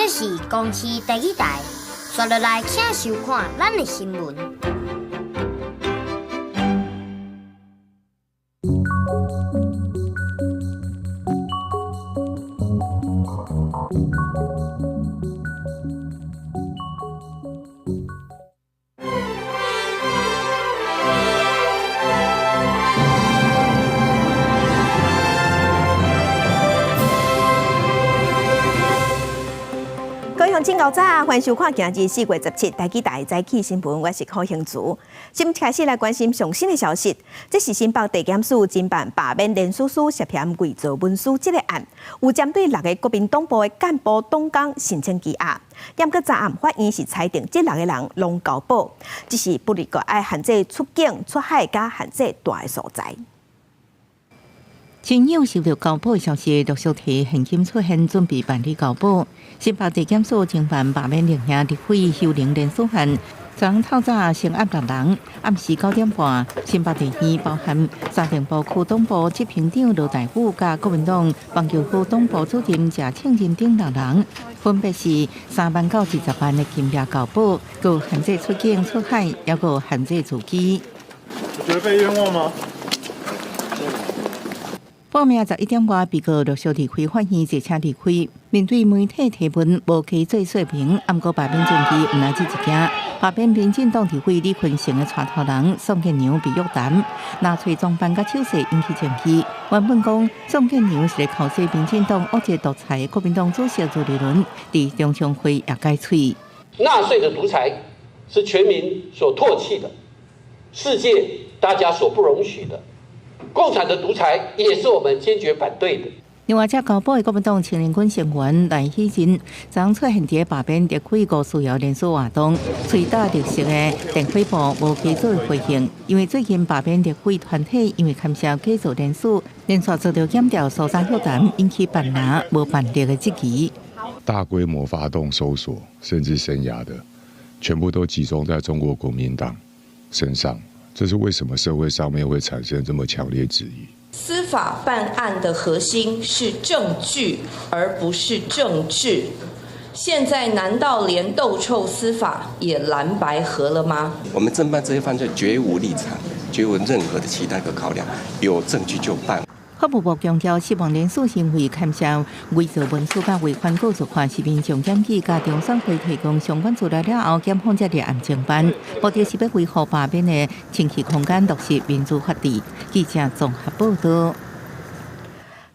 這是公視第一台，刷落來請收看咱的新聞。各位鄉親𠢕早，歡迎收看今日4月17台語台早起新聞，我是柯興慈。先開始來關心上新的消息，這是新北地檢署偵辦罷免連署書涉嫌偽造文書這個案，有針對六个國民黨部的幹部黨工申請羈押。毋過昨暗法院是裁定這六个人攏交保，只是不離國愛限制出境、出海佮限制蹛的所在。親友收到交保的消息，陸續提現金出現，準備辦理交保。新北地檢署偵辦罷免立委立委幽靈連署案，昨昏透早聲押六人，暗時9點半，新北地院包含三重埔區黨部執行長羅大富佮國民黨網球區黨部主任謝慶仁等六人，分別是3萬到20萬的金額交保，閣限制出境出海，抑閣限制住居。你覺得被冤枉嗎？報名11點外，被告陸續離開法院，坐車離開。面對媒體提問，無加做說明。毋過罷免爭議，毋但這一件。罷免民進黨立委李坤城的帶頭人宋建良被約談，納粹裝扮佮手勢引起爭議。原本講宋建良是咧剾洗民進黨惡質獨裁的國民黨主席朱立倫，佇中常會也改喙。納粹的獨裁是全民所唾棄的，世界大家所不容許的。共產的獨裁也是我們堅決反對的。另外，這交保的國民黨青年軍成員賴希仁，昨出現佇罷免立委吳思瑤連署活動，喙打綠色的電火布無加做回應，因為最近罷免立委團體因為牽涉假造連署，連續遭到檢調搜查約談，引起辦拿無辦理的質疑。大規模發動搜索，甚至聲押的，全部都集中在中國國民黨身上。這是為什麼社會上面會產生這麼強烈質疑？司法辦案的核心是證據，而不是政治。現在難道連鬥臭司法也藍白合了嗎？我們偵辦這些犯罪絕無立場，絕無任何的其他的考量，有證據就辦。法務部強調，失望連署行為牽涉偽造文書佮違反告訴法，是民眾檢舉佮中選會提供相關資料了後，檢方才立案偵辦，目的是欲維護罷免的清氣空間，落實民主法治。記者綜合報道。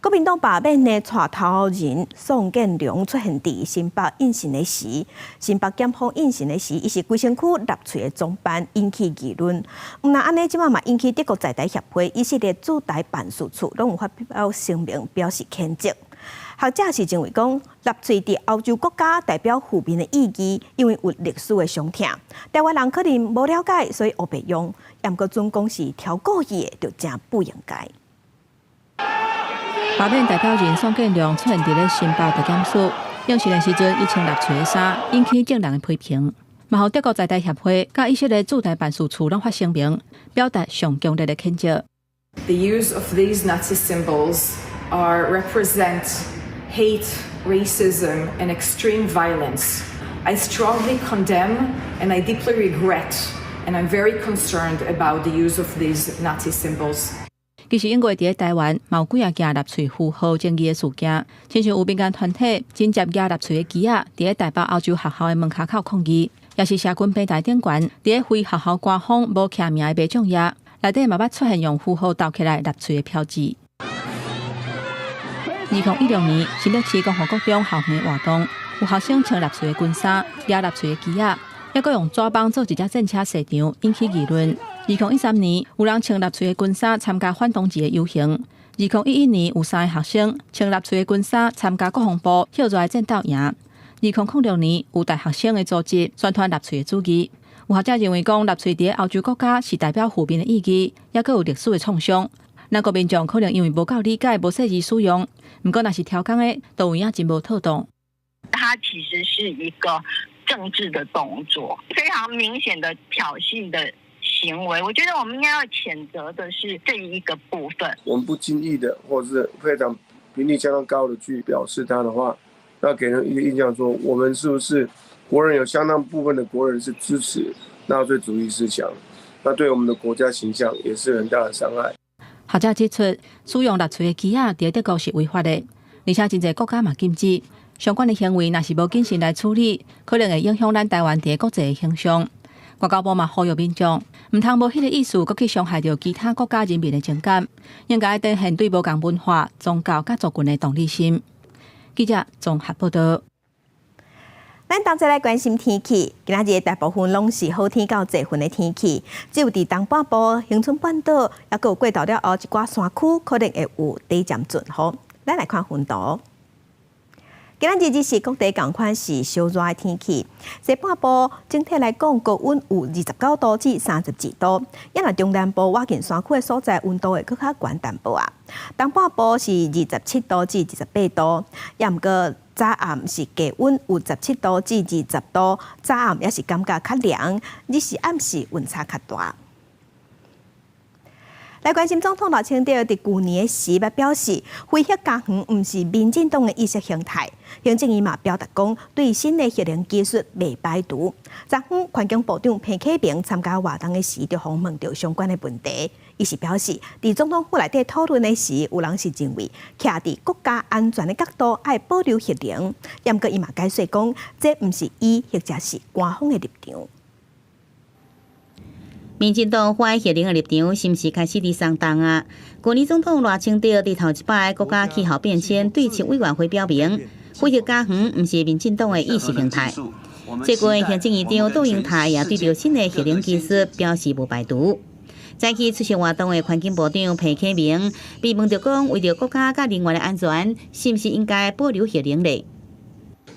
國民黨罷免的帶頭人宋建良出現佇新北應訊的時，新北檢方應訊的時，伊是規身軀納粹的裝扮，引起議論。毋但按呢，這擺嘛引起德國在台協會、以色列駐台辦事處攏有發表聲明表示譴責。學者是認為講，納粹佇歐洲國家代表負面的意義，因為有歷史的傷痛。台灣人可能無了解，所以烏白用。毋過準講是挑故意的，就誠不應該。罷免代表人宋建良出現佇咧新北地檢署，應訊的時陣，伊穿納粹的衫，引起眾人的批評。嘛，予德國在台協會佮以色列駐台辦事處攏發聲明，表達上強烈的譴責。 The use of these Nazi symbols are represent hate, racism, and extreme violence. I strongly condemn and I deeply regret, and I'm very concerned about the use of these Nazi symbols. 其實英國佇咧台灣，嘛有幾仔件納粹符號爭議的事件，親像有民間團體真正舉納粹的旗仔，佇咧台北歐洲學校的門跤口抗議，也是社群平台頂懸，佇咧非學校官方無簽名的白掌頁內底嘛捌出現用符號鬥起來納粹的標誌。2016年新北市光復國中校園活動，有學生穿納粹的軍衫，舉納粹的旗仔，抑閣用紙板做一隻戰車賽場，引起議論。2013年，有人穿納粹的軍衫參加反同志的遊行。2011年，有三个學生穿納粹的軍衫參加國防部歇熱的戰鬥營。2006年，有大學生的組織宣傳納粹的主義。有學者認為講，納粹佇歐洲國家是代表負面的意義，抑閣有歷史的創傷。咱國民眾可能因為無夠理解，無細緻使用。毋過，若是刁工的，都有影真無妥當。它其實是一個政治的動作，非常明顯的挑釁的行為，我覺得我們應該要譴責的是這一個部分。我們不經意的，或者是非常頻率相當高的去表示它的話，那給人一個印象說，我們是不是國人有相當部分的國人是支持納粹主義思想？那對我們的國家形象也是很大的傷害。學者指出，使用納粹的旗仔佇德國是違法的，而且真濟國家嘛禁止相關的行為，若是無謹慎來處理，可能會影響咱台灣佇國際的形象。外交部嘛呼籲民眾，毋通無彼個意思，閣去傷害著其他國家人民的情感，應該展現對無仝文化、宗教佮族群的同理心。記者綜合報道。咱同齊來關心天氣，今仔日大部分攏是好天到濟雲的天氣，只有佇東半部、恆春半島，猶閣有過晝了後一寡山區可能會有短暫陣雨。咱來看雲圖。今仔日日時各地仝款是燒熱的天氣，西半部整體來講高溫有29度至32度，抑若中南部倚近山區的所在溫度會閣較懸淡薄仔。東半部是27度至28度，抑毋過早暗是低溫有17度至20度，早暗也是感覺較涼，日時暗時溫差較大。來關心總統賴清德佇舊年的時，捌表示，非核家園毋是民進黨的意識形態。行政院嘛表達講，對新的核能技術袂排除。昨昏環境部長彭啟明參加活動的時，就予問著相關的問題。伊是表示，佇總統府內底討論的時，有人是認為，徛佇國家安全的角度愛保留核能。毋過伊嘛解釋講，這毋是伊或者是官方的立場。民進黨反核能的立場，是毋是開始佇鬆動啊？舊年總統賴清德佇頭一擺國家氣候變遷對策委員會表明，非核家園毋是民進黨的意識形態。最近行政院長杜英台也對著新的核能技術表示無排除。早起出席活動的環境部長彭啟明被問著講，為著國家佮能源的安全，是毋是應該保留核能咧？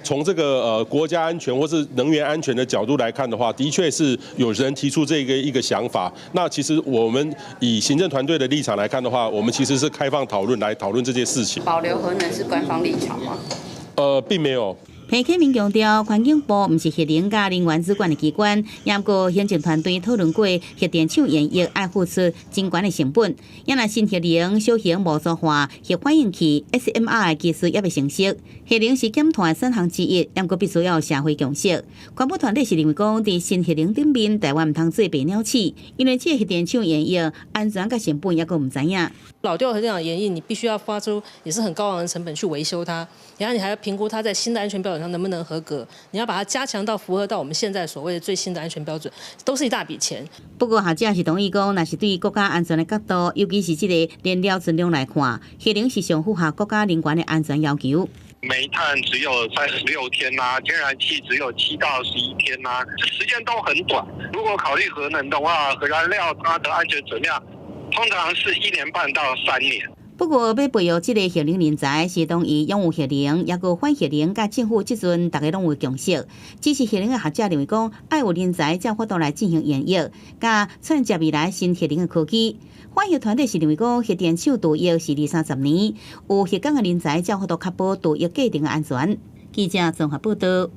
從這個國家安全或是能源安全的角度來看的話，的確是有人提出這個一個想法。那其實我們以行政團隊的立場來看的話，我們其實是開放討論來討論這件事情。保留核能是官方立場嗎？並沒有。彭啟明強調，環境部毋是核能佮能源主管的機關，毋過行政團隊討論過核電廠延役愛付出真懸的成本。抑若新核能小型模組化核反應器 SMR 的技術猶未成熟，核能是減碳選項之一，毋過必須要有社會共識。環保團體是認為講，佇新核能頂面，台灣毋通做白鳥鼠，因為這個核電廠延役安全佮成本猶閣毋知影。老掉核電廠延役，你必須要發出也是很高昂的成本去維修它，然後你還要評估它在新的安全標準上能不能合格，你要把它加強到符合到我們現在所謂的最新的安全標準，都是一大筆錢。不過學者是同意講，若是對國家安全的角度，尤其是這個燃料存量來看，核能是上符合國家能源的安全要求。煤炭只有36天啦，天然氣只有7到11天啦，這時間都很短。如果考慮核能的話，核燃料它的安全存量通常是1年半到3年。不過，欲培育這個核能人才，是同意擁有核能，抑閣反核能，佮政府這陣大家攏有共識。只是核能的學者認為講，愛有人才才有法度來進行研究，佮串接未來新核能的科技。反核團體是認為講，核電廠除役是二三十年，有核工的人才才有法度確保除役過程的安全。記者綜合報道。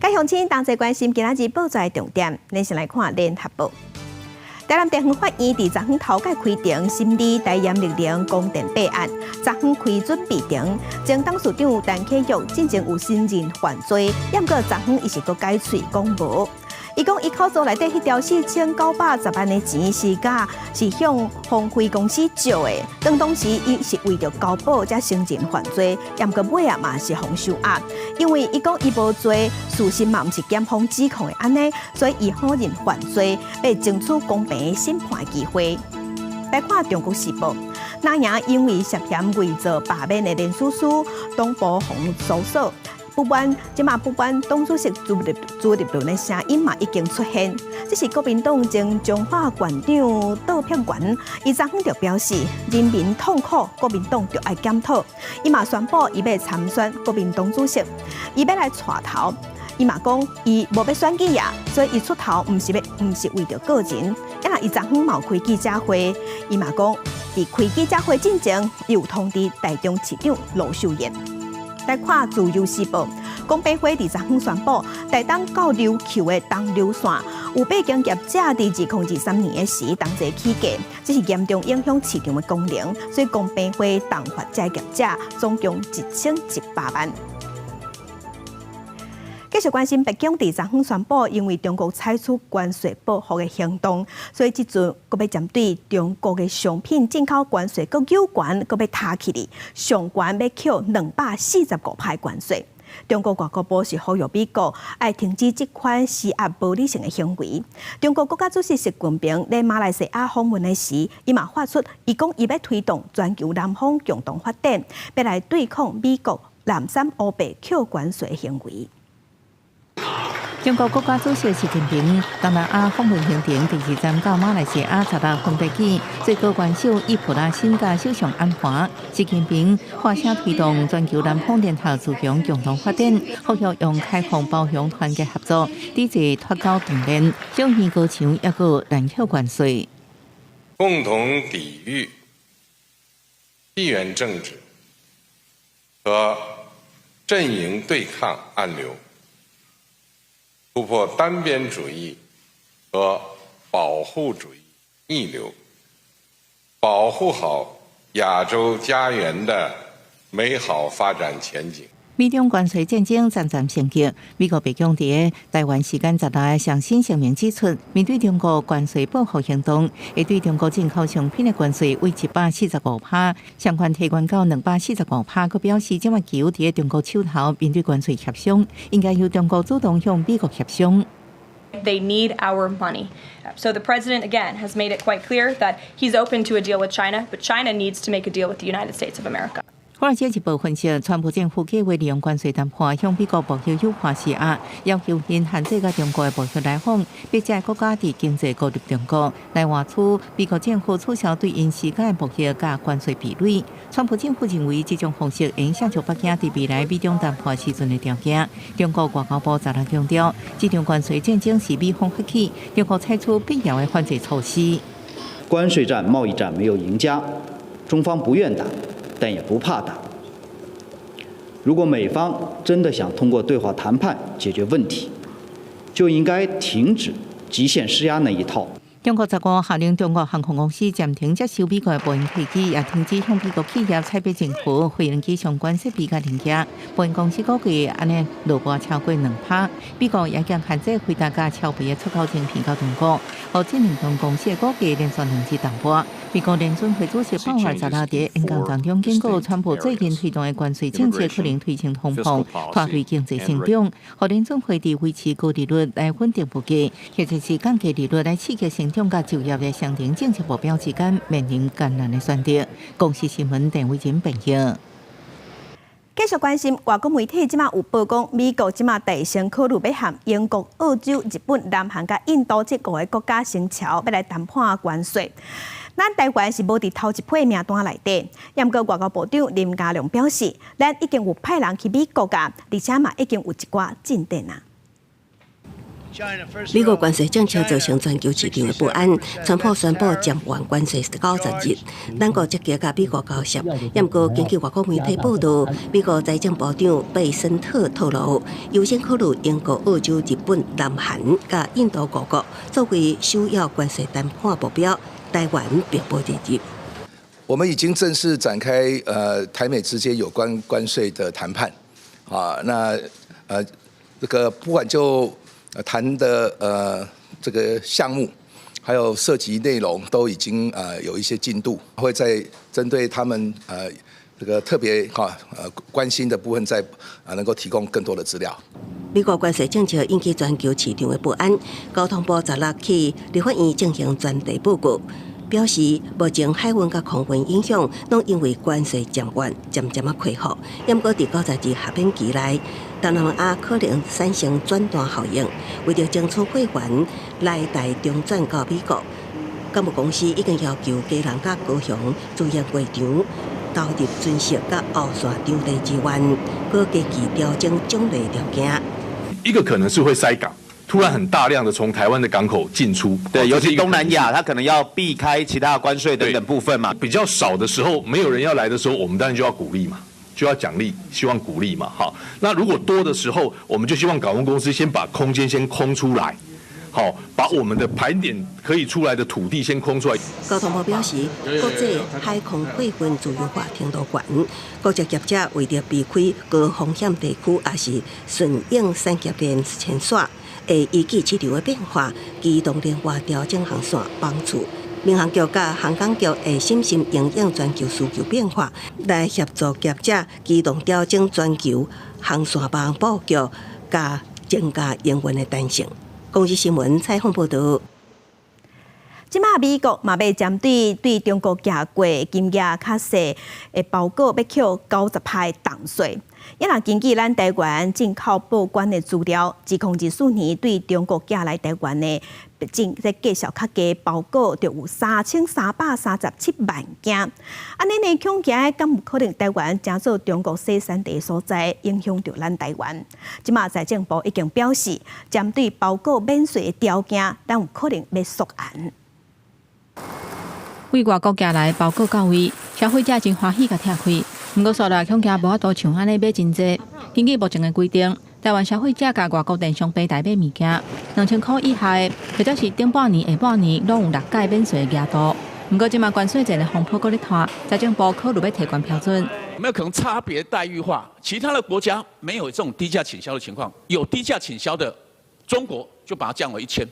各位鄉親同齊關心今仔日報紙重點，咱先來看聯合報。台南地方法院佇昨昏頭擺開庭審理台鹽綠能光電弊案，昨昏開準備庭，前董事長陳啟育進前有承認犯罪，毋過昨昏伊是閣改喙講無。伊講伊口座內底彼條4910萬的錢是佮是向鴻輝公司借的，當當時伊是為著交保才承認犯罪，毋過尾仔嘛是予收押，因為伊講伊無罪，事實嘛毋是檢方指控的按呢，所以伊否認犯罪，欲爭取公平的審判機會。來看《中國時報》，那英因為涉嫌偽造罷免的連署書，黨部予搜索。不滿，這馬不滿黨主席朱立倫的聲音嘛已經出現。這是國民黨前彰化縣長杜柏源，伊昨昏就表示，人民痛苦，國民黨就愛檢討。伊嘛宣布，伊欲參選國民黨主席，伊欲來帶頭。伊嘛講，伊無欲選舉啊，所以伊出頭毋是欲，毋是為著個人。抑若伊昨昏嘛有開記者會，伊嘛講，佇開記者會進前，伊有通知台中市長盧秀燕。來看《自由時報》，公平會佇昨昏宣布，台東到琉球的東琉線有八間業者佇2023年的時同齊起價，這是嚴重影響市場的功能，所以公平會重罰這業者，總共1100萬。繼續關心，白宮佇昨昏宣布，因為中國採取關稅報復的行動，所以這陣閣欲針對中國的商品進口關稅閣有關，閣欲提起來，上懸欲扣245趴關稅。中國外交部是呼籲美國愛停止這款施壓無理性的行為。中國國家主席習近平佇馬來西亞訪問的時，伊嘛發出，伊講伊欲推動全球南方共同發展，欲來對抗美國濫産烏白扣關稅的行為。中國國家主席習近平東南亞訪問行程第二站到馬來西亞，十六分別見最高元首易卜拉欣佮首相安華。習近平發聲推動全球南方聯合自強共同發展，呼籲用開放、包容、團結合作，抵制脫鈎斷鏈、小魚高牆，抑閣濫扣關稅。共同抵禦地緣政治和陣營對抗暗流。突破單邊主義和保護主義逆流，保護好亞洲家園的美好發展前景。美中關稅戰爭漸漸升級，美國白宮佇台灣時間十六上新聲明指出，面對中國關稅報復行動，會對中國進口商品的關稅為145趴，上懸提懸到245趴。閣表示，這擺球佇中國手頭，面對關稅協商，應該由中國主動向美國協商。 They need our money. So the president, again, has made it quite clear that he's open to a deal with China, but China needs to make a deal with the United States of America. 華爾街日報分析，川普政府計劃利用關稅談判向美國貿易友伴施壓，要求𪜶限制佮中國的貿易來往，逼這个國家佇經濟孤立中國，來換取美國政府取消對𪜶施加的貿易佮關稅壁壘。川普政府認為這種方式影響著北京佇未來美中談判時陣的條件。中國外交部十六強調，這場關稅戰爭是美方發起，中國採取必要的反制措施。關稅戰、貿易戰沒有贏家，中方不願打，但也不怕打。如果美方真的想通過對話談判解決問題，就應該停止極限施壓那一套。中國十五下令中國航空公司暫停接收美國的波音客機，也停止向美國企業採買政府飛行機相關設備佮零件。波音公司估計按呢落寞超過2趴。美國也將限制輝達佮超微的出口晶片到中國，予這兩間公司的股價連續兩日重挫。美國聯準會主席鮑爾十六佇演講當中警告，川普最近推動的關稅政策可能推升通膨，拖累經濟成長。予聯準會佇維持高利率來穩定物價，或者是降低利率來刺激成長佮就業的雙重政策目標之間面臨艱難的選擇。公視新聞鄧偉仁編譯。繼續關心外國媒體，這馬有報講，美國這馬提升考慮欲和英國、澳洲、日本、南韓佮印度這五个國家商朝，欲來談判關稅。咱台灣是無佇頭一批名單內底，毋過外交部長林佳龍表示，咱已經有派人去美國㗎，而且嘛已經有一寡進展啊。美國關稅政策造成全球市場的不安，川普宣布減緩關稅90日，咱國積極佮美國交涉。毋過根據外國媒體報道，美國財政部長貝森特透露，優先考慮英國、澳洲、日本、南韓佮印度五國作為首要關稅談判目標，台灣並無列入。我們已經正式展開台美之間有關關稅的談判，啊，那這個不管就談的這個項目，還有涉及內容，都已經有一些進度，會再針對他們這個特別哈關心的部分，再能夠提供更多的資料。美國關稅政策引起全球市場的不安，交通部十六去立法院進行專題報告，表示目前海運佮空運影響，攏因為關稅漸緩，漸漸仔恢復。毋過佇90日豁免期內，東南亞可能產生轉單效應，為著爭取貨源來台中轉到美國，港務公司已經要求基隆佮高雄自營過場投入巡視佮後線場地資源，閣積極調整獎勵條件。一個可能是會塞港。突然很大量的從台灣的港口進出，對，尤其東南亞，它可能要避開其他關稅等等部分嘛。比較少的時候，沒有人要來的時候，我們當然就要鼓勵嘛，就要獎勵，希望鼓勵嘛，好。那如果多的時候，我們就希望港務公司先把空間先空出來，好，把我們的盤點可以出來的土地先空出來。交通部表示，國際海空貨運自由化程度懸，國際業者為著避開高風險地區，抑是順應產業鏈遷徙，會依據市場的變化，機動靈活調整航線班次。民航局佮航港局會審慎因應全球需求變化，來協助業者機動調整全球航線網布局，佮增加營運的彈性。公視新聞採訪報導。這馬美國嘛欲針對對中國寄過金額較細的包裹，欲扣90%的重稅。也若根據咱台灣進口報關的資料，2024年對中國寄來台灣的進這價數較低包裹，就有3337萬件。按呢呢恐驚，敢有可能台灣成做中國洗錢地所在，影響著咱台灣？這馬財政部已經表示，針對包裹免稅的條件，咱有可能欲縮限。對外國寄來包裹到位，消費者真歡喜共拆開。毋過煞來恐驚無法度像按呢買真濟。根據目前的規定，台灣消費者共外國電商平台買物件，2000箍以下的，或者是頂半年、下半年，攏有六改免稅的額度。毋過這馬關稅戰的風波閣咧拖，財政部考慮欲提懸標準。有沒有可能差別待遇化？其他的國家沒有這種低價傾銷的情況，有低價傾銷的中國就把它降為1000。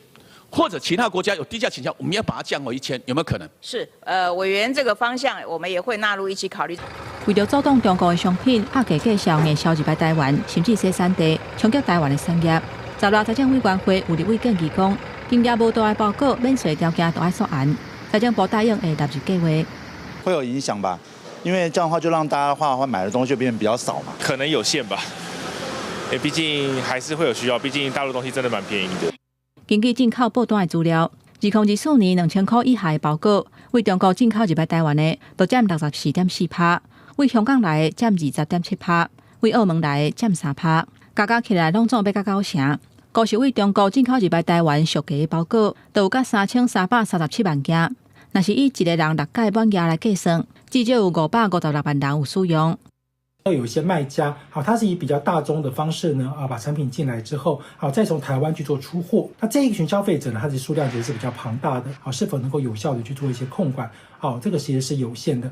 或者其他國家有低價傾銷，我們要把它降為一千，有沒有可能？是，委員這個方向，我們也會納入一起考慮。為著阻擋中國的商品壓低價數硬銷入來台灣，甚至洗錢地，衝擊台灣的產業。十六財政委員會有立委建議講，金額無大的包裹免稅條件都愛縮限。財政部答應會納入計劃。會有影響吧？因為這樣的話就讓大家的話會買的東西就變得比較少嘛。可能有限吧，畢竟還是會有需要，畢竟大陸東西真的蠻便宜的。根據進口報單的資料，2024年2000箍以下的包裹，對中國進口入來台灣的，都佔64.4%；對香港來的佔20.7%；對澳門來的佔3%，加加起來攏總欲共9成。閣是對中國進口入來台灣俗價的包裹，都有佮3337萬件。若是以一個人六改滿額來計算，至少有556萬人有使用。要有一些賣家，好，他是以比較大宗的方式呢，啊，把產品進來之後，好，再從台灣去做出貨。那這一群消費者呢，他的數量其實是比較龐大的，好，是否能夠有效的去做一些控管？好，這個其實是有限的。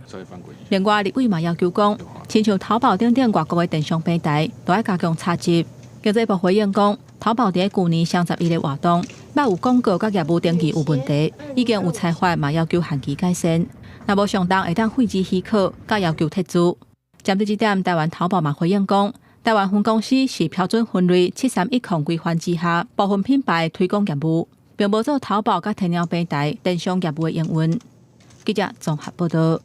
另外，立委嘛要求講，親像淘寶等等外國的電商平台，都愛加強查緝。經濟部回應講，淘寶佇舊年雙十一的活動，捌有廣告佮業務登記有問題，已經有裁罰嘛要求限期改善。若無上當會當廢止許可，佮要求撤資。針對這點，台灣淘寶嘛回應講，台灣分公司是標準分類7310規範之下，部分品牌推廣業務，並無做淘寶佮天貓平台電商業務的營運。記者綜合報導。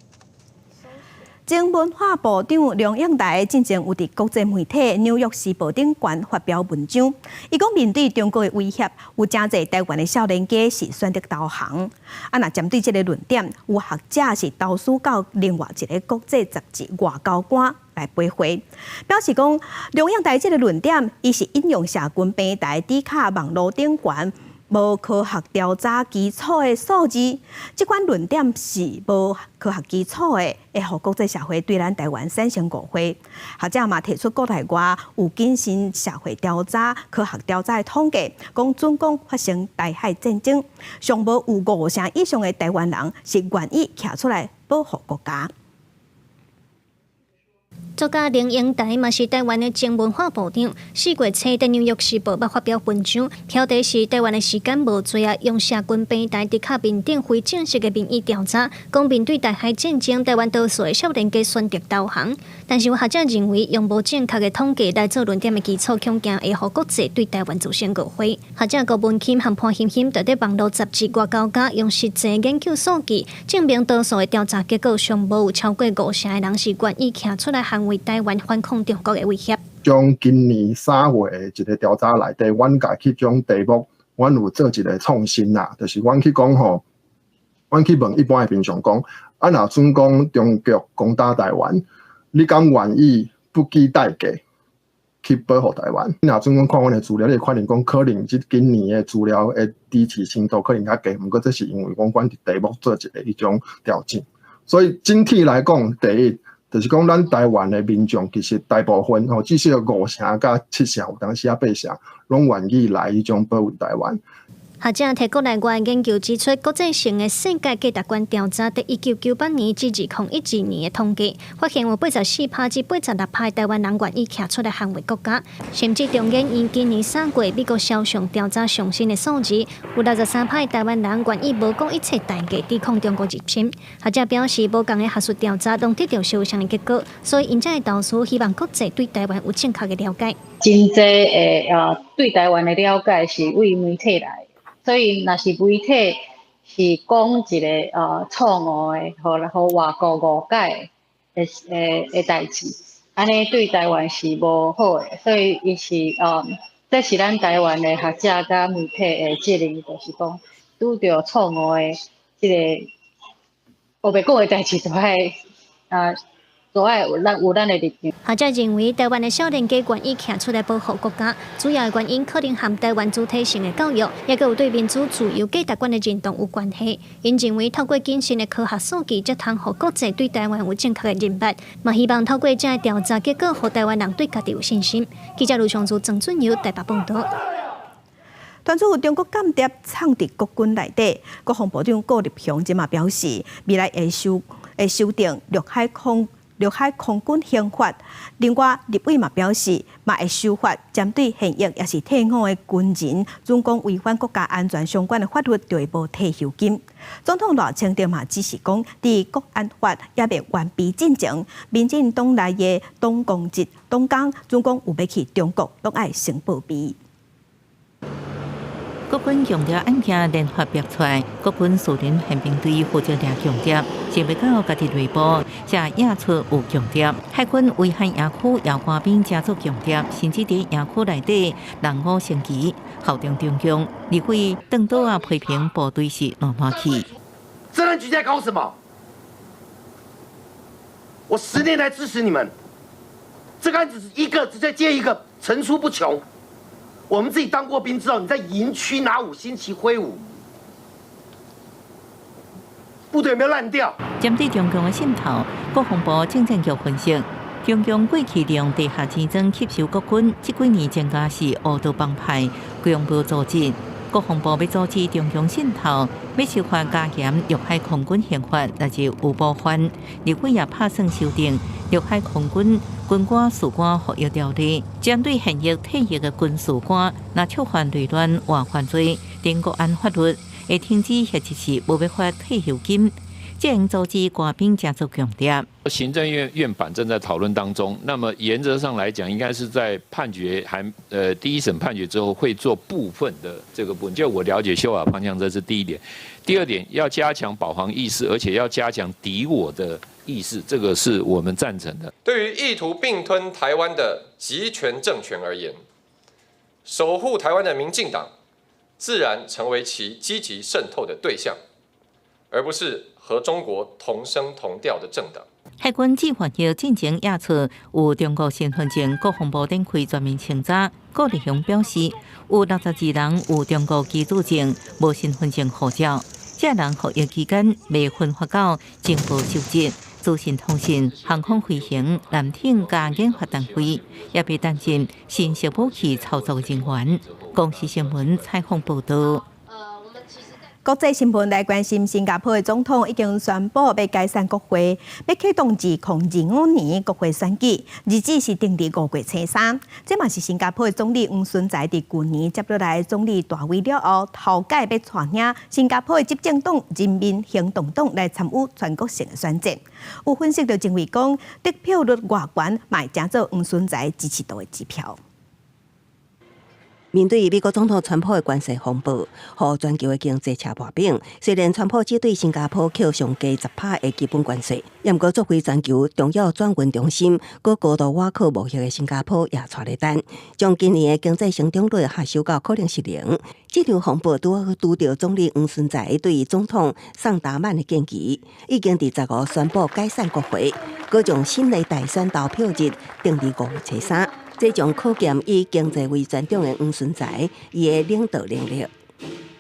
前文化部長龍應台進前有佇國際媒體《紐約時報》頂懸發表文章，伊講面對中國的威脅，有誠濟台灣的少年家是選擇投降。啊，若針對這個論點，有學者是投書到另外一個國際雜誌《外交官》來駁回，表示講龍應台這個論點，伊是引用社群平台 Dcard 網路頂懸無科學調查基礎的數字，這款論點是無科學基礎的，會予國際社會對咱台灣產生誤會。學者嘛提出國內外有謹慎社會調查、科學調查的統計，講準講發生台海戰爭，上無有五成以上的台灣人是願意徛出來保護國家。作家龍應台嘛是台灣的前文化部長，4月初佇紐約時報捌發表文章，標題是台灣的時間無濟啊，用社群平台 Dcard 面頂非正式的民意調查，講面對台海戰爭，台灣多數的少年家選擇投降。但是有學者認為，用無正確的統計來做論點的基礎，恐驚會予國際對台灣造成誤會。學者郭文欽和潘欣欣佇咧網路雜誌《外交家》用實際研究數據，證明多數的調查結果上無有超過五成的人是願意徛出來捍衛台灣反抗中國的威脅。將今年3月的一個調查內底，阮家去將題目，阮有做一個創新啦，就是阮去講吼，阮去問一般的民眾講，啊，若準講中國攻打台灣，你敢願意不計代價去保護台灣？你若準講看阮的資料，你會看見講可能這今年的資料的支持程度可能較低，毋過這是因為講阮佇題目做一個彼種調整，所以整體來講，第一。就是講，咱台灣的民眾其實大部分吼，至少五成佮七成，有當時仔八成，攏願意來彼種保衛台灣。學者提國內外研究指出，國際性的世界價值觀調查，佇1998年至2012年的統計，發現有84趴至86趴台灣人願意徛出來捍衛國家。甚至中研院今年3月美國蕭尚調查上新的數字，有63趴台灣人願意無顧一切代價抵抗中國入侵。學者表示，無仝的學術調查攏得著相像的結果，所以𪜶才會投書，希望國際對台灣有正確的了解。真濟的對台灣的了解是對媒體來。所以，若是媒體是講一个錯誤的，予外國誤解的代誌，按呢對台灣是無好的。所以，伊是這是咱台灣的學者佮媒體的責任，就是講拄著錯誤的這个烏白講的代誌，就愛有咱的立場。學者認為，台灣的少年家願意徛出來保護國家，主要的原因可能和台灣主體性的教育，抑閣有對民主自由價值觀的認同有關係。𪜶認為，透過謹慎的科學數據，才通予國際對台灣有正確的認識。嘛希望透過這个調查結果，予台灣人對家己有信心。記者盧尚柱、曾俊友台北報導。傳出有中國間諜藏佇國軍內底，國防部長顧立雄這馬表示，未來會修訂陸海空軍刑法。另外，立委嘛表示，嘛會修法，針對現役抑是退伍的軍人，準講違反國家安全相關的法律，就會無退休金。總統賴清德嘛指示講，佇國安法猶未完備進前，民進黨內的黨公職、黨工，準講有欲去中國，攏愛先報備。國軍強調案件連發逼出來，國軍樹林憲兵隊負責掠共諜，想袂到家己內部才驗出有共諜。海軍威海營區有官兵成做共諜，甚至佇營區內底人偶升旗，效忠中共。立委鄧多啊批評部隊是爛爛去。治安局在搞什麼？我10年來支持你們，這個案子一個直接接一個，層出不窮。我們自己當過兵，知道你在營區拿五星旗揮舞，部隊有沒有爛掉？針對中共的滲透，國防部政戰局分析，中共過去利用地下錢莊吸收國軍，這幾年增加是烏道幫派、恐怖組織。國防部欲阻止中共滲透，欲修法加嚴陸海空軍刑法，若是有部分立委也拍算修訂陸海空軍軍官士官服役條例，針對現役退役的軍士官，若觸犯內亂或犯罪，等國安法律會停止或者是無欲發退休金，這樣阻止官兵成做共諜。行政院院版正在討論當中，那麼原則上來講，應該是在判決還第一審判決之後，會做部分的這個部分。就我了解修法方向，這是第一點。第二點，要加強保皇意識，而且要加強敵我的意識，這個是我們贊成的。對於意圖併吞台灣的極權政權而言，守護台灣的民進黨，自然成為其積極滲透的對象，而不是和中國同聲同調的政黨。海軍志願役進前驗出有中國身份證，國防部展開全面清查。顧立雄表示，有62人有中國居住證，無身份證護照。這人服役期間未分發到情報收集、資訊通信、航空飛行、艦艇佮研發單位，也被擔任新式武器操作人員。公視新聞採訪報導。國際新聞來關心，新加坡的總統已經宣布欲解散國會，欲啟動2025年國會選舉，日子是定佇5月初3。這嘛是新加坡的總理黃循財佇舊年接落來總理大位了後，頭擺欲帶領新加坡的執政黨人民行動黨來參與全國性的選戰。有分析就認為講，得票率偌懸，嘛會成做黃循財支持度的指標。面對美國總統川普的關稅風暴，予全球的經濟車破餅。雖然川普只對新加坡扣上低10趴的基本關稅，毋過作為全球重要轉運中心，閣高度倚靠貿易的新加坡也掣咧等，將今年的經濟成長率下修到可能是零。這場風暴拄好拄著總理黃循財對總統桑達曼的建議，已經佇15宣布解散國會，閣將新的大選投票日定佇5月初3。這將考驗以經濟為專長的黃循財，伊的領導能力。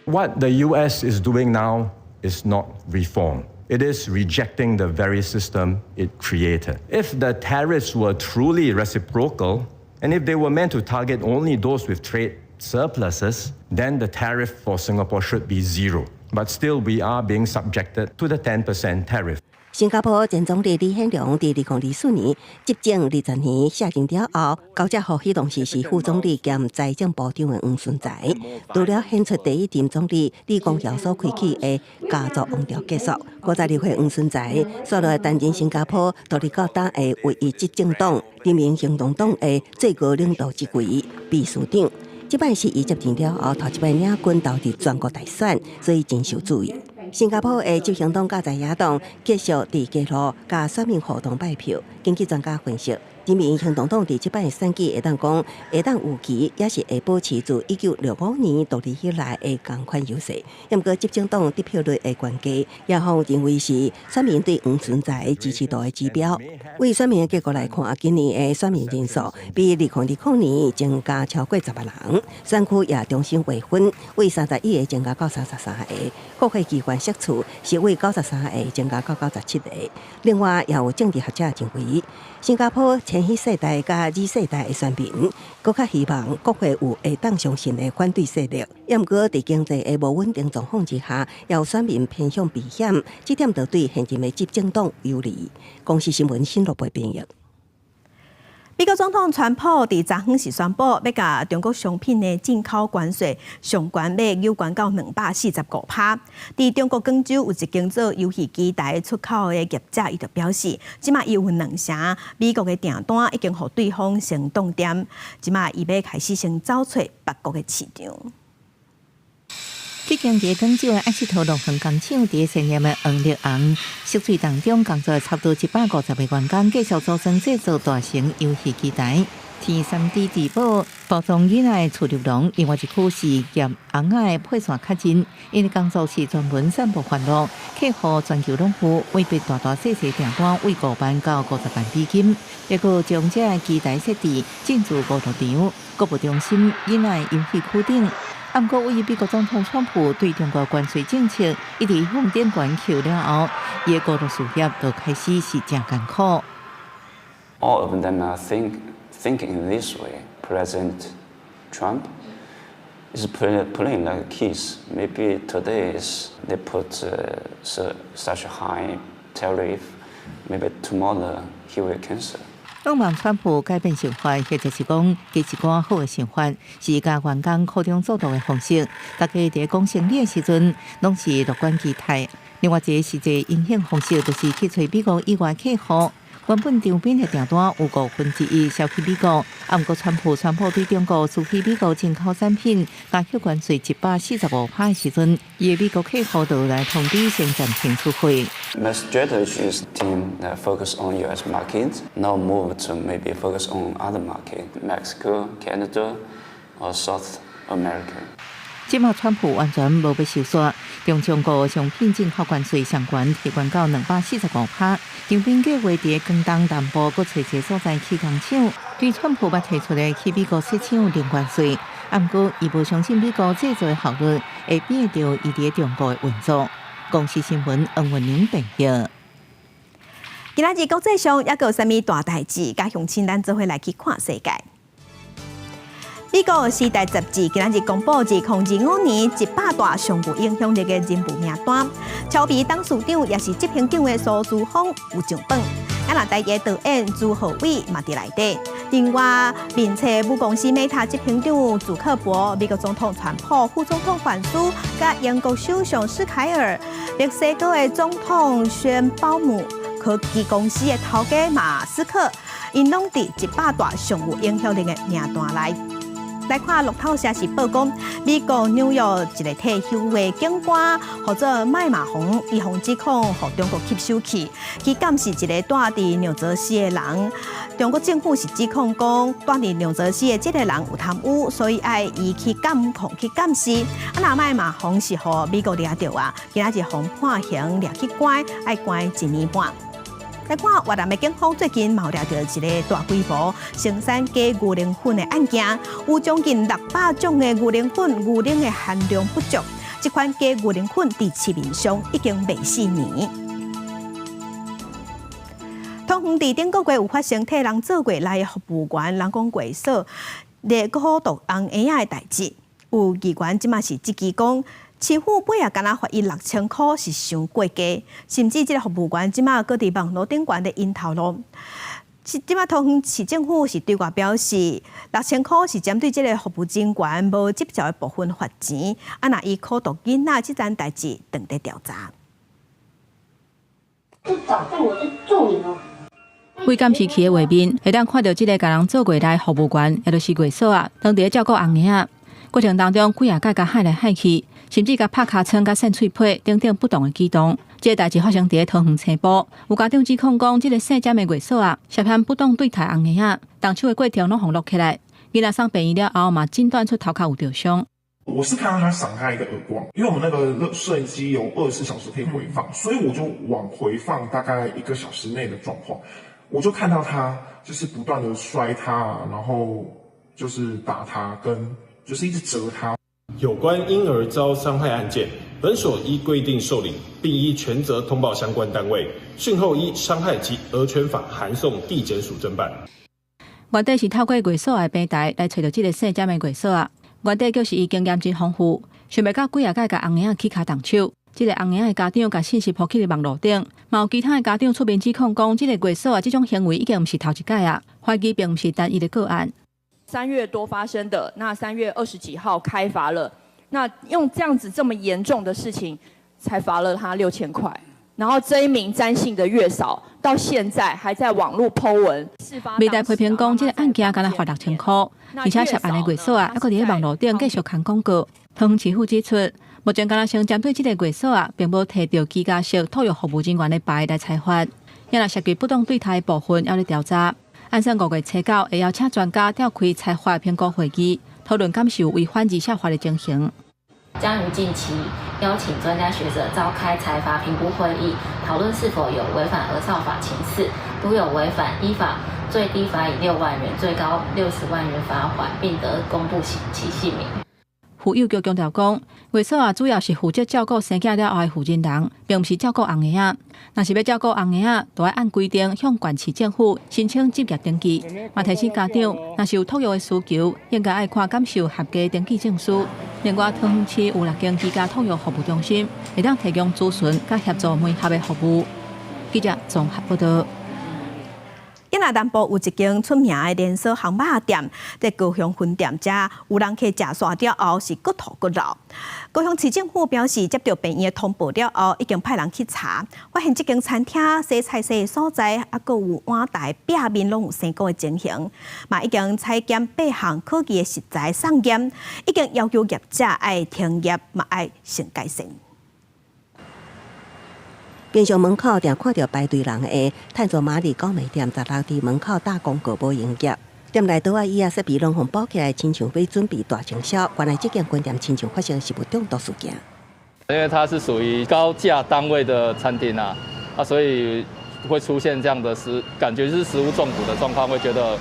What the U.S. is doing now is not reform. It is rejecting the very system it created. If the tariffs were truly reciprocal, and if they were meant to target only those with trade surpluses, then the tariff for Singapore should be zero. But still, we are being subjected to the 10% tariff. 新加坡前總理李顯龍佇2024年執政20年卸任了後，交接予彼當時是副總理兼財政部長的黃循財。除了顯出第一任總理李光耀所開啟的家族王朝結束，52歲黃循財煞落來擔任新加坡獨立到今的唯一執政黨人民行動黨的最高領導職位秘書長。這擺是伊接任了後頭一擺領軍投入全國大選，所以真受注意。新加坡的執行黨佮在野黨繼續佇街路佮選民互動拜票。根據專家分析，人民行動黨佇這擺選舉會當講，會當預期也是會保持自1965年獨立以來的仝款優勢。毋過執政黨得票率的懸低，也予認為是選民對黃循財支持度的指標。為選民的結果來看，今年的選民人數比2020年增加超過10萬人，選區也重新劃分，為31個增加到33個，國會議員席次是為93個增加到97個。另外，也有政治學者認為，新加坡千禧世代佮 Z 世代的選民，閣較希望國會有會當相信的反對勢力。毋過，佇經濟的無穩定狀況之下，也有選民偏向避險，這點就對現任的執政黨有利。公視新聞新羅貝編譯。美國總統川普佇昨昏時宣布，欲共中國商品的進口關稅上懸欲又懸到245%。佇中國廣州有一間做遊戲機台出口的業者，伊就表示，這馬伊有兩成美國的訂單已經予對方先凍定，這馬伊欲開始先走揣別國的市場。這間佇廣州的愛仕桃樂園工廠，佇鮮豔的黃綠紅色水當中工作差不多150個員工，繼續組裝製造大型遊戲機台。天3D 珠寶包裝囡仔的儲入籠，另外一區是夾尪仔的配線較真。𪜶工作是專門散布歡樂，客戶全球攏有，每筆大大細細訂單為5萬到50萬美金。抑閣將這个機台設置進駐遊樂場、購物中心、囡仔遊戲區等。毋過，為美國總統川普對中國關稅政策一直向頂懸扣了後，伊的娛樂事業就開始是誠艱苦。 All of them are thinking in this way. President Trump is playing like kids. Maybe today is they put such a high tariff. Maybe tomorrow he will cancel. 向望川普改變想法，或者是講加一寡好的想法，是共員工溝通做到的方式。大家佇講生理的時陣，攏是樂觀期待。另外一個實際影響方式，就是去揣美國以外客戶。原本長邊的訂單有1/5銷去美國，啊，毋過川普宣布對中國輸去美國進口產品加扣關稅145%的時陣，伊的美國客戶就來通知先暫停出貨。 My strategy is team that focus on U.S. market, now move to maybe focus on other market, Mexico, Canada, or South America. 這馬川普完全無欲收煞，將中國商品進口關稅上懸提懸到245%。長邊計劃佇廣東南部閣揣一个所在起工廠，對川普捌提出的去美國設廠零關稅，啊，毋過伊無相信美國製造的效率會比得著伊佇中國的運作。公視新聞黃文玲編譯。今仔日國際上猶閣有啥物大代誌？佮鄉親咱做伙來去看世界。美國《時代》雜誌今仔日公布2025年100大上有影響力的人物名單，超微董事長也是執行長的蘇姿豐有上榜。啊，若台藝導演朱浩偉嘛佇內底。另外，面冊母公司 Meta 執行長祖克伯、美國總統川普、副總統范斯、佮英國首相施凱爾、墨西哥的總統宣鮑姆、科技公司的頭家馬斯克，𪜶攏佇100大上有影響力的名單內。來看路透社是報講，美國紐約一個退休的警官，號做麥馬洪，伊予指控予中國吸收去，去監視一個蹛佇紐澤西的人。中國政府是指控講，蹛佇紐澤西的這個人有貪污，所以愛伊去監控去監視。啊，若麥馬洪是予美國掠著啊，今仔日予判刑掠去關，愛關一年半。來看越南的警方最近嘛掠著一个大規模生產假牛奶粉的案件，有將近600種的牛奶粉，牛奶的含量不足。這款假牛奶粉佇市面上已經賣4年。通常佇頂個月有發生替人做月內的服務員，人講月嫂。咧苦毒紅嬰仔的代誌。有議員這馬是質疑講，市府尾仔干焦罰伊6000箍是傷過低，甚至這个服務員這馬閣佇網路頂懸咧𪜶頭路。這馬桃園市政府是對外表示，6000箍是針對這个服務人員無執照的部分罰錢，啊，若伊苦毒囡仔這層代誌，正佇調查。就早上我就揍你哦！對監視器的畫面，會當看著這个共人做月來服務員，也就是月嫂仔，當佇咧照顧紅嬰仔過程當中，幾仔擺共喊來喊去，甚至共拍尻川、共搧喙䫌等等不當的舉動。這个代誌發生佇咧桃園青埔，有家長指控講，這个姓詹的月嫂仔涉嫌不當對待紅嬰仔，動手的過程攏予錄起來。囡仔送病院了後，嘛診斷出頭殼有著傷。我是看到他賞他一個耳光，因為我們那個攝影機有24小時可以回放，所以我就往回放大概一個小時內的狀況，我就看到他就是不斷的摔他，然後就是打他，跟就是一直折他。有關嬰兒遭傷害案件，本所依規定受理，並依權責通報相關單位，訊後依傷害及兒權法函送地檢署偵辦。原底是透過月嫂的平台來揣著這个姓詹的月嫂仔，原底就是伊經驗真豐富，想袂到幾仔擺共紅嬰仔起跤動手。這个紅嬰仔的家長共信息鋪去網路頂，嘛有其他的家長出面指控講，這个月嫂仔這種行為已經毋是頭一擺啊，懷疑並毋是單一的個案。 3月多發生的，那3月20幾號開罰了，那用這樣子這麼嚴重的事情，才罰了他6000塊。然後這一名詹姓的月嫂到現在還在網路 po 文。媒體批評講，這个案件干焦罰6000箍，而且涉案的月嫂仔，猶閣佇咧網路頂繼續空廣告。桃園市府指出，目前干焦先針對這个月嫂仔，並無提著居家式托育服務人員的牌來裁罰。也若涉及不當對待的部分，猶咧調查。按算5月初9會邀請專家召開裁罰評估會議，討論敢是有違反兒少法的情形。將於近期邀請專家學者召開裁罰評估會議，討論是否有違反兒少法情事，如有違反，依法最低罰以6萬元，最高60萬元罰款，並得公布其姓名。婦幼局強調講，月嫂仔主要是負責照顧生囝了後的負責人，並毋是照顧紅嬰仔。若是欲照顧紅嬰仔，就愛按規定向縣市政府申請執業登記。嘛提醒家長，若是有托育的需求，應該愛看敢是有合格登記證書。另外，桃園市有六間居家托育服務中心，會當提供諮詢佮協助媒合的服務。記者綜合報道。伊南部有一間出名的連鎖烘肉店，佇高雄分店遮有人客食煞了後是閣吐閣漏。高雄市政府表示，接著病院的通報了後，已經派人去查，發現這間餐廳洗菜洗的所在，猶閣有碗台壁面攏有生果的情形，嘛已經採檢八項可疑的食材送驗，已經要求業者愛停業，嘛愛先改善。平常門口定看著排隊人的，炭做馬里高美店十六佇門口打廣告無營業。店內桌仔椅仔設備攏予補起來，親像欲準備大清掃。原來這間分店親像發生食物中毒事件。因為它是屬於高價單位的餐廳啊，啊，所以會出現這樣的食，感覺是食物中毒的狀況，會覺得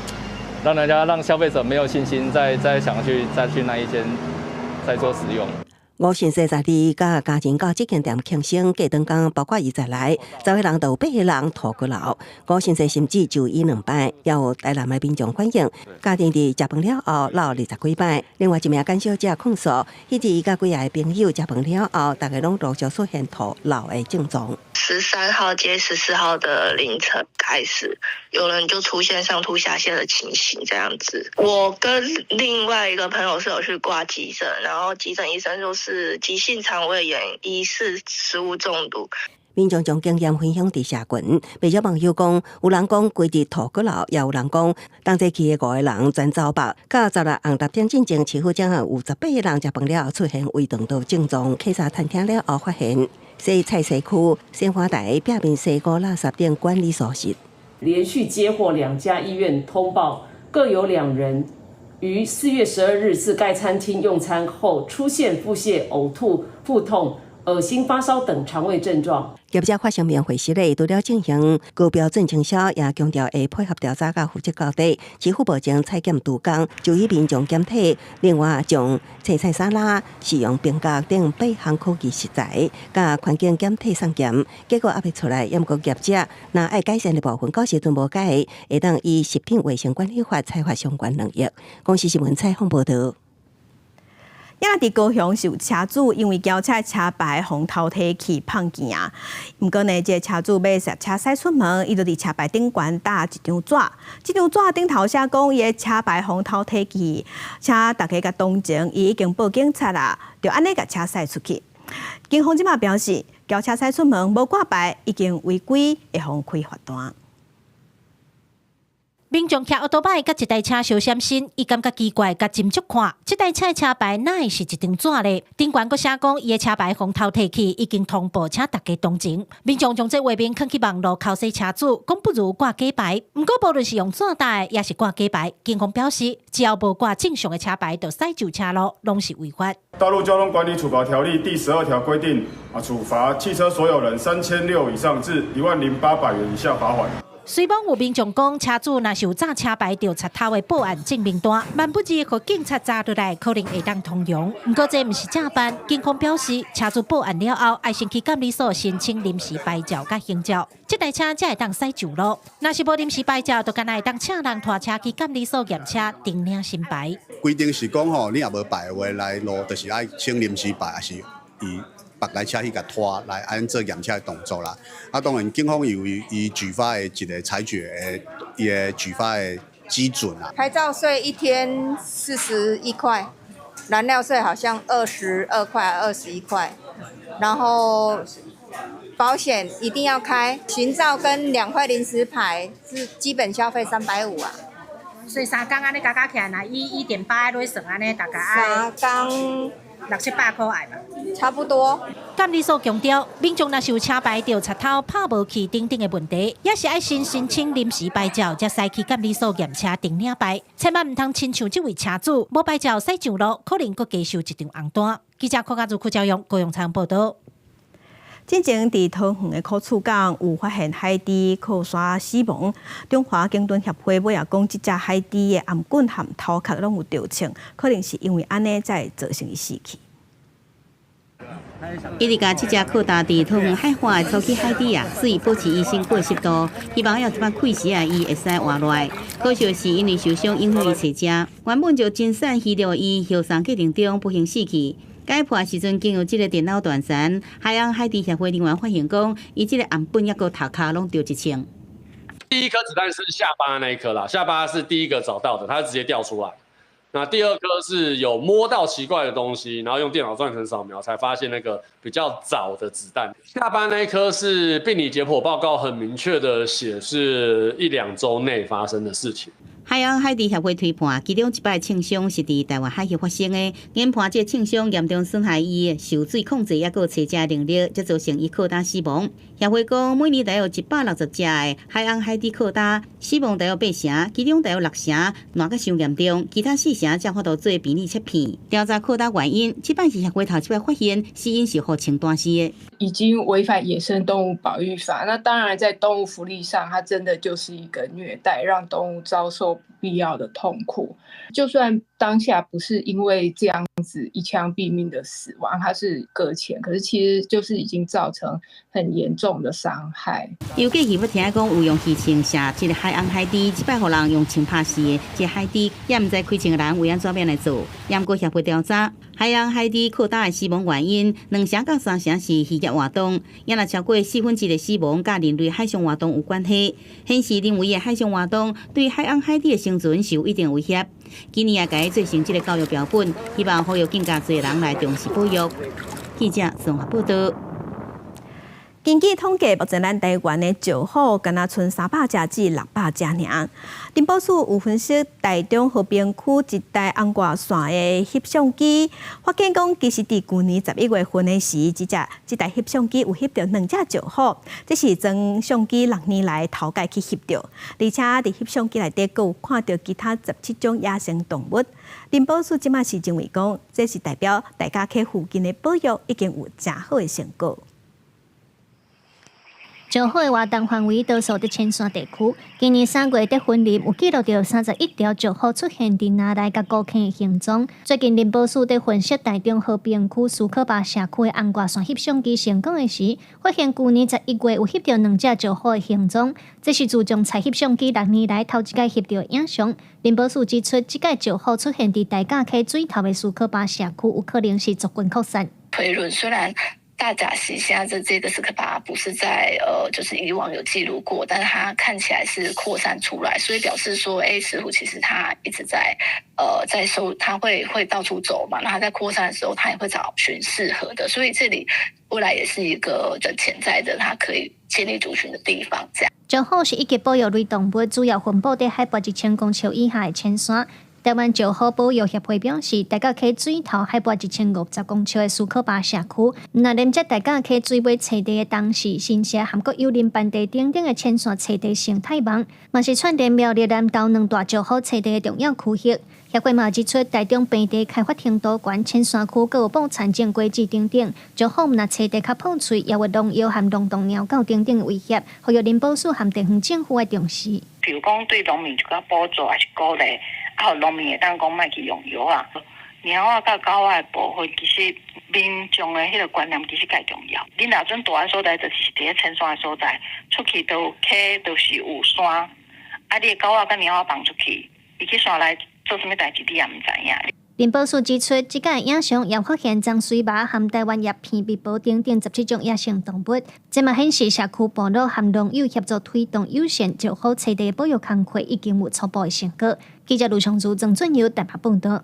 讓人家讓消費者沒有信心再想去再去那一間再做使用。吳先生十二佮家人到這間店慶生，過當工包括伊在內，10個人就有八個人吐閣漏。吳先生甚至就醫兩擺，也有台南的民眾反映，家庭佇食飯了後漏20幾擺。另外一名簡小姐控訴，彼日伊佮幾个朋友食飯了後，逐家攏陸續出現吐漏的症狀。 13號接14號的凌晨開始，有人就出現上吐下瀉的情形，這樣子。我跟另外一個朋友是有去掛急診，然後急診醫生就是急性腸胃炎，疑似食物中毒。民眾將經驗分享佇社群，不少網友講，有人講規日吐閣漏，也有人講同齊去的五個人全走飽。到十六紅六點進前，市府總有18個人食飯了後出現胃腸道症狀，檢查餐廳了後發現洗菜洗區、鮮花台壁面西瓜垃圾等管理疏失。連續接獲兩家醫院通報，各有2人於4月12日至該餐廳用餐後出現腹瀉、嘔吐、腹痛、噁心、發燒等腸胃症狀。業者發聲明回釋咧，除了進行高標準清消，也強調會配合調查佮負責到底。市府目前採檢督工，就以民眾檢體，另外將青菜沙拉、食用冰格等八項可疑食材，佮環境檢體送檢，結果猶未出來。毋過業者若愛改善的部分，到時陣無改，會當依食品衛生管理法裁罰相關兩億。公視新聞採訪報導。也佇高雄是有車主因為轎車車牌予偷提去碰見啊，毋過呢，這個車主欲攝車駛出門，伊就佇車牌頂懸貼一張紙，這張紙頂頭寫講伊的車牌予偷提去，請大家共同情，伊已經報警察啦，就按呢共車駛出去。警方這馬表示，轎車駛出門無掛牌，已經違規，會予開罰單。民眾騎歐多擺佮一台車相閃身，伊感覺奇怪，共斟酌看，這台車的車牌哪會是一張紙咧？頂懸閣寫講，伊的車牌予偷提去，已經通報，請大家同情。民眾將這畫面囥去網路剾洗車主，講不如掛假牌。毋過無論是用紙貼的，抑是掛假牌，警方表示，只要無掛正常的車牌，就駛上車路，攏是違法。道路交通管理處罰條例第12條規定，啊，處罰汽車所有人3600以上至10,800元以下罰款。雖罔有民眾講，車主若是有詐車牌著賊偷的報案證明單，萬不日予警察查落來，可能會當通融。毋過這毋是詐辦，警方表示，車主報案了後，愛先去監理所申請臨時牌照佮行照，這台車才會當駛上路。若是無臨時牌照，就干焦會當請人拖車去監理所驗車，重領新牌。規定是講吼，你若無牌的話來路，就是愛請臨時牌，抑是以別台車去共拖來按做驗車的動作啦。啊，當然警方有伊舉發的一個裁決的伊的舉發的基準啊。牌照稅一天41塊，燃料稅好像22塊、21塊，然後保險一定要開，行照跟2塊臨時牌是基本消費350啊。所以三工按呢加加起來，若以1.8來算按呢，大概愛三工六七百箍愛吧。差不多。監理所強調，民眾若是有車牌著賊偷拍無去等等的問題，也是愛先申請臨時牌照，才駛去監理所驗車重領牌。千萬毋通親像這位車主，無牌照駛上路，可能閣加收一張紅單。記者柯家如、柯昭勇、高雄採訪報導。進前佇桃園的苦厝港有發現海豬擴散死亡，中華鯨豚協會尾仔講，這隻海豬的頷頸和頭殼攏有著銃，可能是因為按呢才會造成伊死去。一直共這隻擴大佇桃園海岸的草起海豬啊，水保持伊身軀的濕度，希望猶一擺開時啊，伊會使活落來。可惜是因為受傷影響伊揣食，原本就真瘦虛弱的伊，後送過程中不幸死去。解剖時陣經由這個電腦斷層，海洋海豬協會人員發現講，伊這個頷頸抑閣頭殼攏著一槍。第一顆子彈是下巴那一顆啦，下巴是第一個找到的，它直接掉出來。那第二顆是有摸到奇怪的東西，然後用電腦斷層掃描才發現那個比較早的子彈。下巴那一顆是病理解剖報告很明確的寫是一兩週內發生的事情。海洋海豬協會推判，其中一擺槍傷是佇台灣海域發生的，研判這槍傷嚴重損害伊的受水控制，抑閣揣食能力，才造成伊擴大死亡。協會講，每年大約160隻的海洋海豬擴大死亡，大約八成，其中大約六成爛甲傷嚴重，其他四成才有法度做病理切片調查擴大原因。這擺是協會頭一擺發現死因是予槍彈死的，已經違反野生動物保育法。那當然，在動物福利上，它真的就是一個虐待，讓動物遭受不必要的痛苦。就算當下不是因為這樣子一槍斃命的死亡，它是擱淺，可是其實就是已經造成很嚴重的傷害。由過去欲聽講有用魚槍射這個海翁海豬，這擺予人用槍拍死的這個海豬，也毋知開槍的人為按怎欲來做。毋過協會調查，海翁海豬擴大的死亡原因，2成到3成是漁業活動，也若超過1/4的死亡，佮人類海上活動有關係，顯示人為的海上活動對海翁海豬的生存是有一定威脅。今年也共伊做成這個教育標本，希望呼籲更加濟人來重視保育。記者綜合報導。根據統計，目前咱台灣的石虎敢若賰300隻至600隻爾。林保署有分析台中和平區一台紅外線的翕相機，發現講其實佇舊年11月份的時，這台翕相機有翕著兩隻石虎，這是裝相機6年來頭擺去翕著，而且佇翕相機內底閣有看著其他17種野生動物。林保署這馬是認為講，這是代表大甲溪附近的保育已經有誠好的成果。石虎的活動範圍多數佇淺山地區。今年3月佇雲林有記錄著31條石虎出現佇林內佮高坑的行蹤。最近林保署佇分析台中和平區蘇克巴社區的紅外線翕相機成功的時，發現舊年11月有翕著兩隻石虎的行蹤。這是自從採翕相機6年來頭一擺翕著的影像。林保署指出，這擺石虎出現佇大甲溪水頭的蘇克巴社區，有可能是族群擴散。推論雖然大甲溪現在這個斯科巴不是在就是以往有記錄過，但是它看起來是擴散出來，所以表示說，哎，石虎其實它一直在在收，它會到處走嘛，那它在擴散的時候，它也會找尋適合的，所以這裡未來也是一個的潛在的，它可以建立族群的地方。這樣。石虎是一級保育類動物，主要分布佇海拔1000公尺以下的淺山。台灣石虎保育協會表示，大甲溪水頭海拔1050公尺的蘇克巴社區，若連接大甲溪水尾棲地的東勢、新社和閣友林盆地等等的淺山棲地生態網，嘛是串聯苗栗南投兩大石虎棲地的重要區域。協會嘛指出，台中平地開發程度懸，淺山區閣有布田種果子等等，石虎毋若棲地較破碎，也有農藥和龍洞貓狗等等的威脅，呼籲林保署和地方政府愛重視。比如講，對農民一寡補助，抑是鼓勵，啊，予農民會當講莫去用藥啊。貓仔佮狗仔的部分，其實民眾的彼個觀念其實較重要。恁若陣蹛的所在，就是佇咧淺山的所在，出去都有溪，都是有山。啊，你的狗仔佮貓仔放出去，伊去山內做啥物代誌，你也毋知影。林保署指出，這擺影像也發現棕水蝮和台灣葉片蜜婆等等17種野生動物，這嘛顯示社區部落和農友協助推動友善石虎棲地保育工課已經有初步的成果。記者盧松如、曾俊佑台北報導。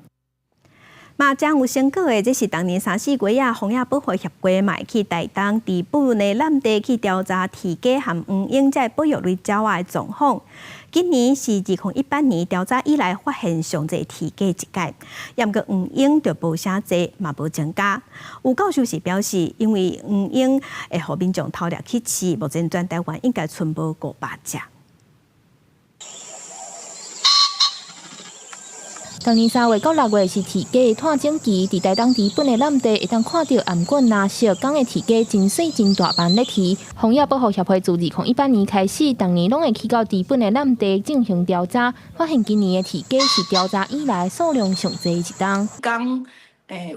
嘛，誠有成果的，這是逐年三四月仔，荒野保護協會嘛會去台東知本的濫地去調查雉雞和黃鶯這保育類鳥仔的狀況。今年是2018年調查以來發現上濟雉雞一屆，毋過黃鶯就無啥濟，嘛無增加。有教授是表示，因為黃鶯會予民眾偷獵去飼，目前全台灣應該賰無500隻。逐年3月到6月是雉雞的湠種期，佇台東知本的濫地會當看著頷頸藍色港的雉雞真細真大班咧啼。荒野保護協會自2018年開始，逐年攏會去到知本的濫地進行調查，發現今年的雉雞是調查以來數量上濟一冬。講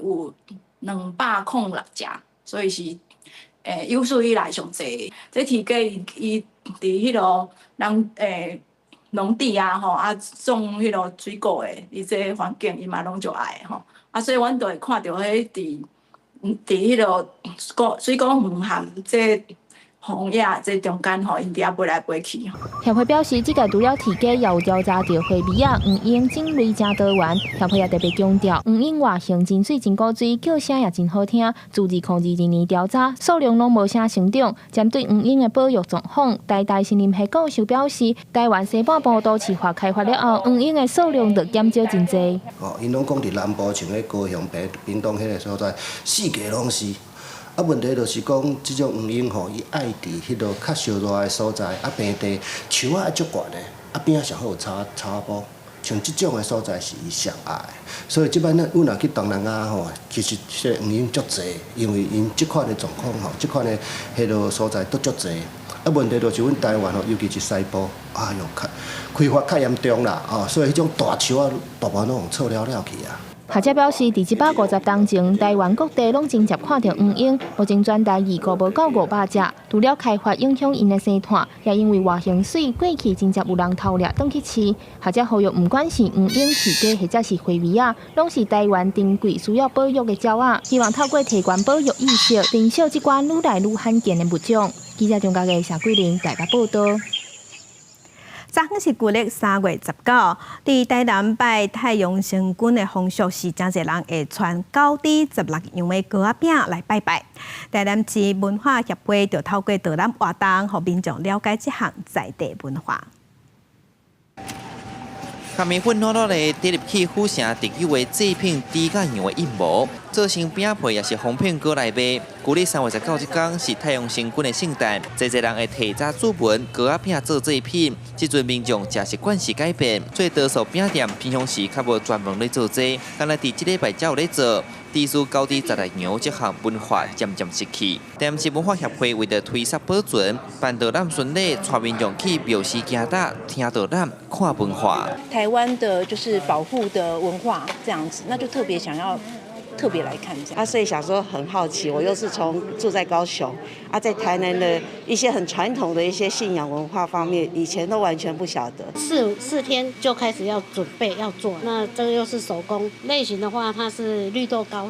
有206隻，所以是有史以來上濟。這雉雞伊佇彼囉人農地啊，吼啊，種彼囉水果的，伊這環境伊嘛攏足愛吼，啊，所以阮就會看著彼佇彼囉果水果園和這荒野這中間吼，𪜶佇遐飛來飛去。協會表示，這屆除了雉雞，也有調查著灰鷂仔、黃鶯種類誠多元。協會也特別強調，黃鶯外形真媠真古錐，叫聲也真好聽。自2022年調查，數量攏無啥成長。針對黃鶯的保育狀況，台大森林系教授表示，台灣西半部都市化開發了後，黃鶯的數量就減少真濟。哦，𪜶攏講佇南部，像彼高雄、屏東彼個所在，四界攏是。啊，問題就是講，這種黃鶯吼，伊愛佇彼囉較燒熱的所在，啊，平地樹仔愛足懸的，啊，邊仔上好有草草埔，像這種的所在是伊上愛的。所以這擺咱阮若去東南亞吼，其實這個黃鶯足濟，因為𪜶這款的狀況吼，這款的彼囉所在都足濟。啊，問題就是阮台灣吼，尤其是西部，哎喲，較開發較嚴重啦，哦，所以彼種大樹仔大部分攏予銼了了去啊。學者表示，佇這擺50冬前，台灣各地攏真濟看著黃鶯，目前全台預估無夠500隻。除了開發影響𪜶的生態，也因為外形媠，過去真濟有人偷獵轉去飼。學者呼籲，毋管是黃鶯、雉雞，或者是灰鷂仔，攏是台灣珍貴需要保育的鳥仔。希望透過提懸保育意識，減少這寡愈來愈罕見的物種。記者張家傑、謝桂玲台北報導。昨昏是舊曆3月19，佇台南拜太陽神君的風俗是，誠濟人會穿九豬十六羊的糕仔餅來拜拜。台南市文化協會就透過導覽活動，予民眾了解這項在地文化。共麵粉滷滷咧，滴入去府城特有的祭品豬佮羊的印模，做成餅皮抑是方片糕來賣。舊曆3月19這工是太陽神君的聖誕，濟濟人會提早煮糞糕仔餅做祭品。這陣民眾食習慣是改變，所以多數餅店平常時較無專門咧做這個，干焦佇這禮拜才有咧做。豬九豬十六羊這項文化漸漸失去。台南市文化協會為著推捒保存，辦導覽巡禮，帶民眾去廟寺行搭，聽導覽，看文化。台灣的就是保護的文化這樣子，那就特別想要特別來看這樣。啊，所以想說很好奇，我又是從住在高雄，啊，在台南的一些很傳統的一些信仰文化方面，以前都完全不曉得。四天就開始要準備要做，那這個又是手工類型的話，它是綠豆糕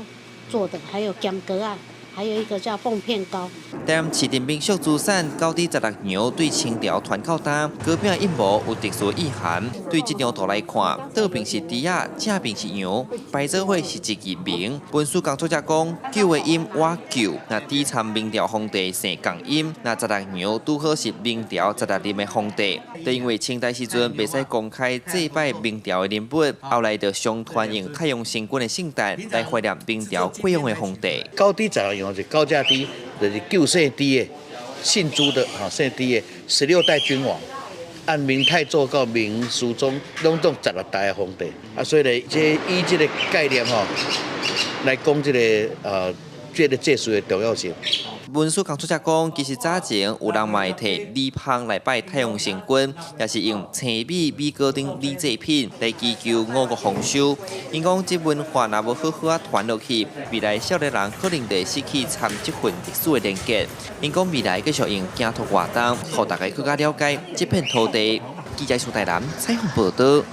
做的，還有鹹粿仔，還有一個叫鳳片糕。台南市鎮民俗資產九豬十六羊對清朝傳到今，糕餅印模有特殊意涵。對這張圖來看，倒爿是豬仔，正爿是羊，排做伙是一個名。文史工作者講，九的音倚救，若豬參明朝皇帝姓仝音，若十六羊拄好是明朝十六任的皇帝。就因為清代時陣袂使公開祭拜明朝的人物，後來就相傳用太陽神君的聖誕來懷念明朝過往的皇帝。九豬十六羊是九隻豬，就是救姓朱的，姓朱的哈，姓朱的16代君王，按明太祖到明思宗，攏總十六代的皇帝啊，所以咧，這以這個概念吼來講，這個祭祀的重要性。文史工作者講，其實早前有人嘛會提米香來拜太陽神君，抑是用青米米糕等米製品來祈求五穀豐收。𪜶講，這文化若無好好仔傳落去，未來少年人可能會失去參這份歷史的連結。𪜶講未來繼續用行圖活動，予大家閣較了解這片土地。記者蘇台南採訪報導。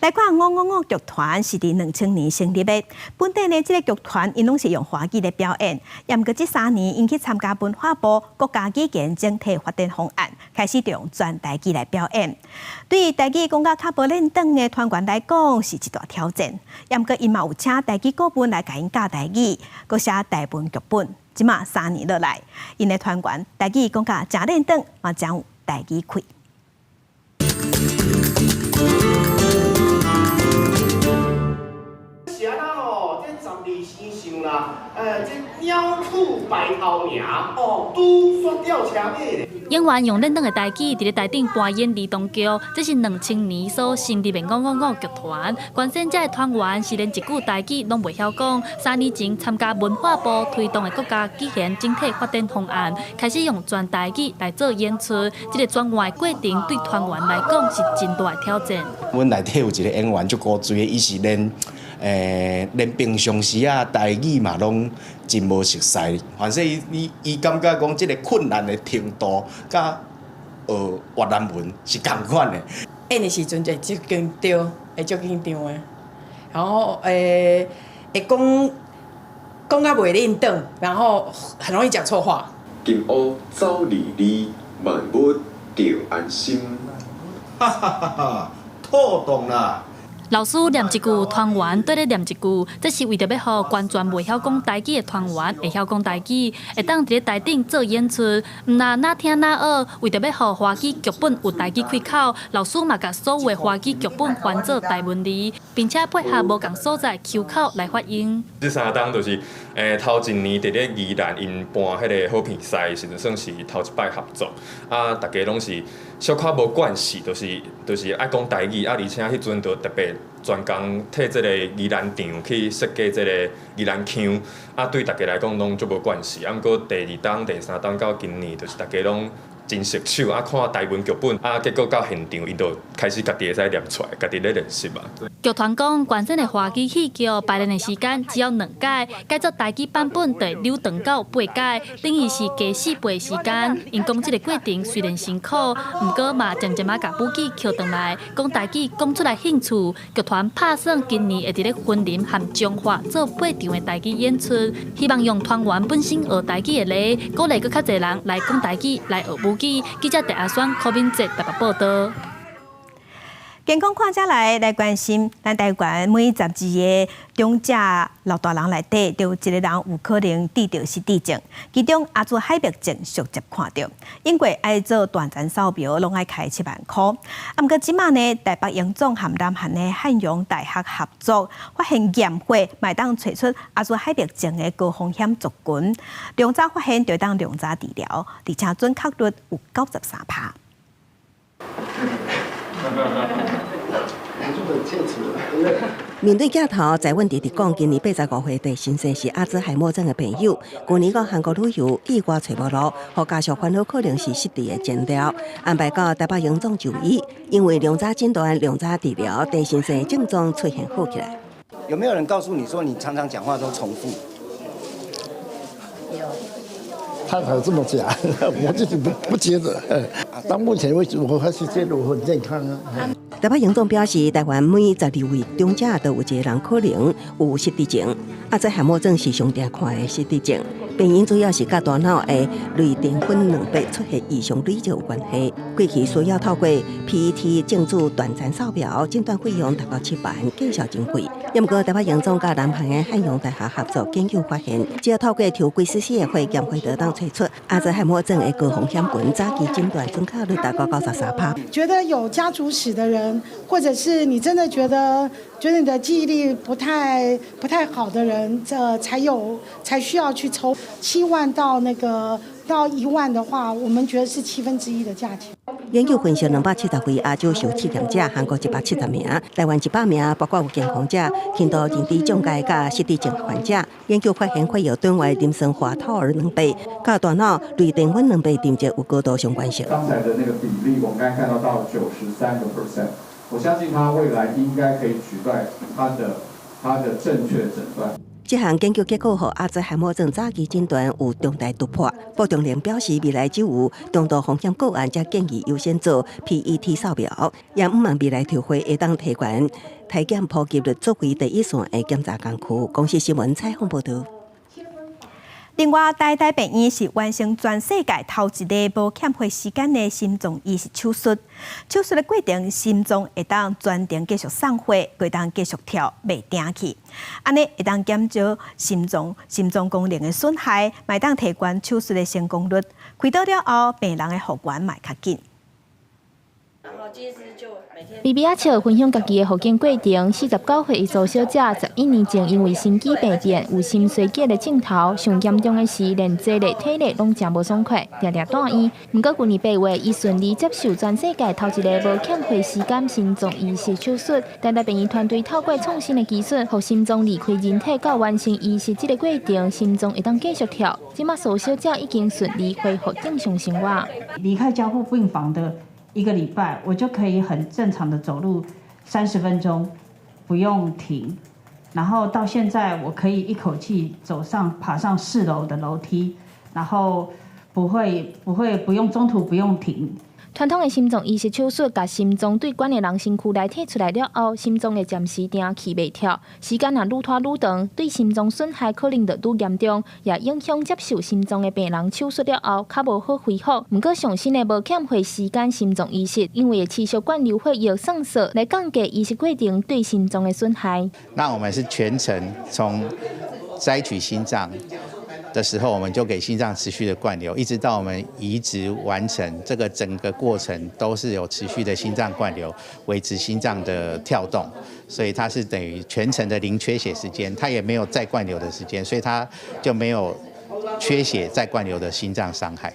來看五五五劇團是佇2000年成立的，本底呢，這个劇團𪜶攏是用華語來表演，毋過這3年𪜶去參加文化部國家語言整體發展方案，開始用全台語來表演。對台語講甲較無輪轉的團員來講，是一大挑戰。毋過𪜶嘛有請台語顧問來共𪜶教台語，閣寫台文劇本。這馬3年落來，𪜶的團員台語講甲誠輪轉，嘛誠有台語氣。是按怎吼？這12生肖啦，這鳥兔白頭名哦，拄煞吊車尾咧。演員用輪轉的台語，佇咧台頂扮演兒童劇，這是2000年所成立的五五五劇團。關選這个團員是連一句台語攏袂曉講，3年前參加文化部推動的國家語言整體發展方案，開始用全台語來做演出。這个轉換的過程對團員來講是真大的挑戰。阮內底有一個演員足古錐的，伊是連平常時啊台語嘛攏真無熟似，反正伊感覺講這个困難的程度，佮學越南文是仝款的。演的時陣就足緊張，會足緊張的，然後會講講甲袂輪轉，然後很容易講錯話。金烏走離離，萬物著安心。哈哈哈哈，妥當啦。老師念一句，團員綴咧念一句，這是為著欲予完全袂曉講台語的團員會曉講台語，會當佇咧台頂做演出。毋但若聽若學，為著欲予華語劇本有台語開口，老師嘛共所有的華語劇本翻做台文字，並且配合無仝所在腔口來發音。這三冬就是頭一年佇咧宜蘭𪜶辦彼个好片賽的時陣，算是頭一擺合作，啊，大家攏是小可無慣勢，就是愛講台語，啊，而且彼陣就特別專工替這个宜蘭場去設計這个宜蘭腔，啊，對大家來講攏足無慣勢。啊，毋過第二冬、第三冬到今年，就是大家攏真熟手，啊，看台文劇本，啊，結果到現場，𪜶就開始家己會使念出來，家己咧練習啊。劇團講，原先的華語戲劇排練的時間只要兩改，改做台語版本就會扭長到八改，等於是加4倍時間。𪜶講這个過程雖然辛苦，毋過嘛漸漸仔共武器抾轉來，講台語講出來興趣。劇團拍算今年會佇咧雲林和彰化做八場的台語演出，希望用團員本身學台語的禮，鼓勵閣較濟人來講台語，來學舞。語。記者鄭阿雙、柯敏哲台北報道。健康看遮來來關心，咱台灣每12個長者老大人內底，就有一個人有可能得著失智症，其中阿茲海默症上捷看著。英國愛做斷層掃描，攏愛開7萬箍。啊，毋過這馬呢，台北榮總和南韓的漢陽大學合作，發現驗血嘛會當揣出阿茲海默症的高風險族群，量早發現就當量早治療，而且準確率有93%。面對鏡頭，在阮直直講，今年85歲的先生是阿茲海默症的朋友。舊年到韓國旅遊，意外揣無路，予家屬煩惱可能是失智的前兆，安排到台北榮總就醫。因為量早診斷、量早治療，鄭先生症狀出現好起來。有沒有人告訴你說，你常常講話都重複？有。他才這麼講，我自己不覺得。到目前為止，我還是覺得我很健康啊。台北榮總表示，台灣每12位長者都有一個人可能有失智症。阿茲海默症是上常看的失智症，病因主要是佮大腦的類澱粉蛋白出現異常累積有關係。過去需要透過 PET 正子斷層掃描診斷費用達到7萬，見效真貴。毋過台北榮總佮南韓的漢陽大學合作研究發現，只要透過抽幾絲絲的血驗血就當揣出阿茲海默症的高風險群，早期診斷準確率達到93%。覺得有家族史的人，或者是你真的覺得你的記憶力不太好的人，這才需要去抽7萬到那個到1萬的話，我們覺得是1/7的價錢。研究分析270位亞洲受試驗者，韓國170名，台灣100名，包括有健康者、輕度認知障礙佮失智症患者。研究發現，血液轉為磷酸化兔兒蛋白，佮大腦類澱粉蛋白沉積有高度相關性。剛才的那個比例，我們剛才看到到93%，我相信它未來應該可以取代它的正確診斷。這項研究結果，予阿茲海默症早期診斷有重大突破。傅仲玲表示，未來只有中度風險個案，才建議優先做 PET 掃描，也向望未來抽血會當提懸體檢普及率作為第一線的檢查工具。公視新聞採訪報導。另外，台大病院是完成全世界頭一个無欠血時間的心臟移植手術。手術的過程，心臟會當全程繼續送血，會當繼續跳，袂停去。按呢會當減少心臟功能的損害，嘛會當提懸手術的成功率。開刀了後，病人的復原嘛會較緊。微微仔笑分享家己的復健過程。49歲的蘇小姐，11年前因為心肌病變，有心衰竭的症頭，上嚴重的是連坐力、體力攏誠無爽快，定定住院。毋過舊年8月，伊順利接受全世界頭一个無欠血時間心臟移植手術。台大病院團隊透過創新的技術，予心臟離開人體到完成移植這个過程，心臟會當繼續跳。這馬蘇小姐已經順利恢復正常生活。離開加護病房的一個禮拜，我就可以很正常的走路30分鐘，不用停。然後到現在，我可以一口氣走上爬上4樓的樓梯，然後不會不用中途不用停。傳統的心臟移植手術，共心臟對懸的人身軀內提出來了後，心臟會暫時停氣袂跳，時間若愈拖愈長，對心臟損害可能就愈嚴重，也影響接受心臟的病人手術了後較無好恢復。毋過上新的無欠血時間心臟移植，因為會持續灌流血液送素，來降低移植過程對心臟的損害。那我們是全程從摘取心臟的時候，我們就給心臟持續的灌流，一直到我們移植完成，這個整個過程都是有持續的心臟灌流，維持心臟的跳動，所以它是等於全程的零缺血時間，它也沒有再灌流的時間，所以它就沒有缺血再灌流的心臟傷害。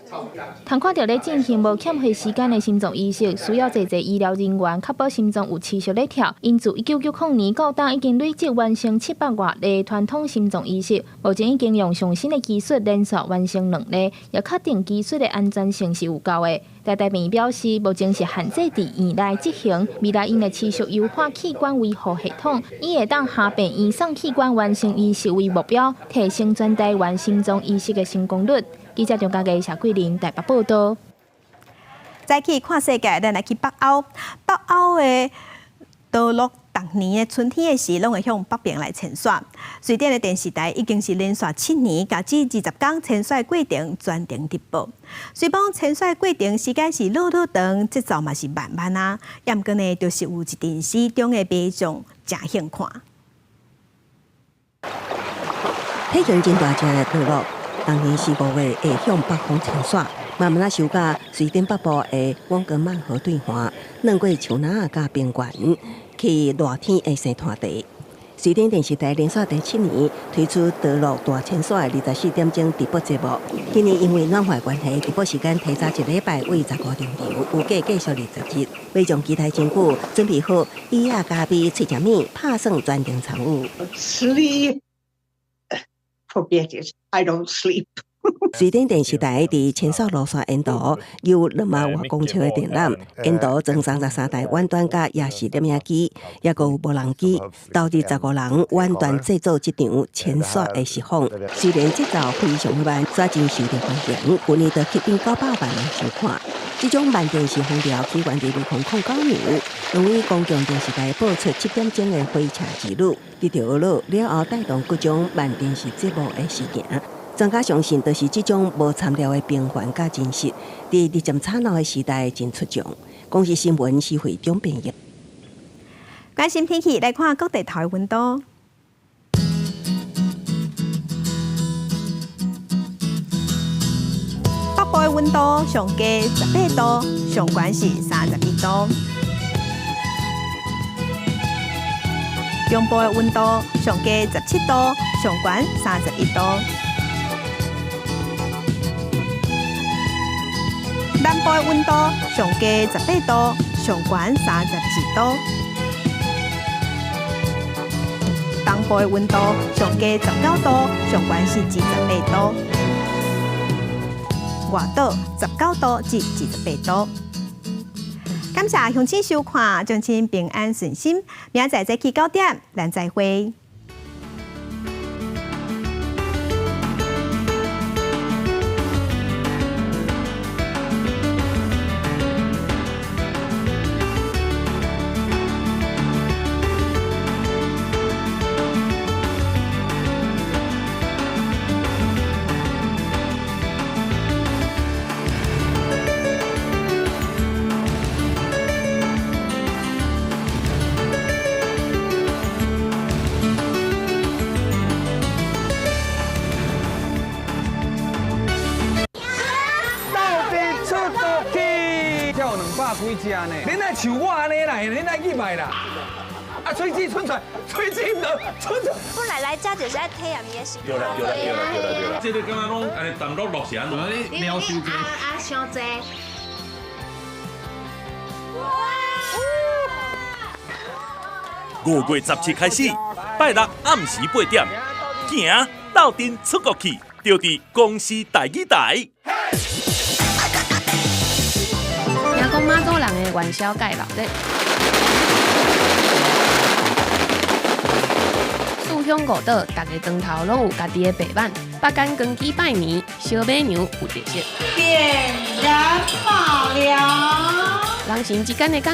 通看著咧進行無欠血時間的心臟移植，需要濟濟醫療人員確保心臟有持續咧跳。𪜶自1990年到今已經累積完成700外例傳統心臟移植，目前已經用上新的技術連續完成兩例，也確定技術的安全性是有夠的。台大病院表示，目前是限制佇院內執行，未來𪜶會持續優化器官維護系統，以會當予病院送器官完成移植為目標，提升全台灣心臟移植的成功率。記者張家傑、謝桂玲台北報道。再去看世界，咱來去北歐。北歐的多洛達逐年的春天的時，攏會向北邊來遷徙。瑞典的電視台已經是連續7年，共這20工遷徙過程全程直播。雖講遷徙過程時間是老老長，節奏嘛是慢慢啊。毋過呢，就是有一陣死忠的民眾誠興看。體型真大隻的麿鹿，逐年四五月會向北方遷徙，慢慢仔收甲瑞典北部的翁格曼河對岸，轉過樹林佮平原，去熱天的生態地。瑞典電視台連續第七年推出麿鹿大遷徙24點鐘直播節目。今年因為暖化關係，直播時間提早一禮拜，為15中場，預計繼續20日。民眾期待真久，準備好椅仔、咖啡、喙食物，拍算全程參與。 Sleep, forget it. I don't sleep. 瑞典電視台佇遷徙路線沿途有2萬外公尺的電纜，沿途裝33台遠端佮夜視攝影機，抑閣有無人機，投入15人遠端製作這場遷徙的實況。雖然節奏非常慢，卻真受著歡迎，舊年就吸引900萬人收看。這種慢電視風潮起源佇2009年，兩位公共電視台播出7點鐘的火車之旅，得著了了後帶動各種慢電視節目的事件。專家相信，就是這種無參料的平凡佮真實，佇日漸吵鬧的時代真出眾。公視新聞施惠中編譯。關心天氣，來看各地頭的溫度。北部的溫度上低18度，上懸是31度。中部的溫度上低17度，上懸31度。南部的溫度上低18度，上懸32度。東部的溫度上低19度，上懸是28度。外島19度至28度。感謝鄉親收看，祝親平安順心。明仔載早起9點，咱再會。幾隻呢？恁愛像我按呢來，恁愛去買啦。啊，喙齒伸出來，喙齒毋伸出。本來來遮就是愛體驗伊的生活。對啦對啦對啦對啦對啦。這個敢若攏按呢淡落落是按怎？你啊啊，傷濟。5月17開始，拜六暗時8點，行鬥陣出國去，就佇公視台語台。聽講媽祖人的元宵蓋鬧熱，四鄉五島，逐个庄頭攏有家己的白板，北港光機拜年，燒尾牛有特色。點燃馬糧，人神之間的感。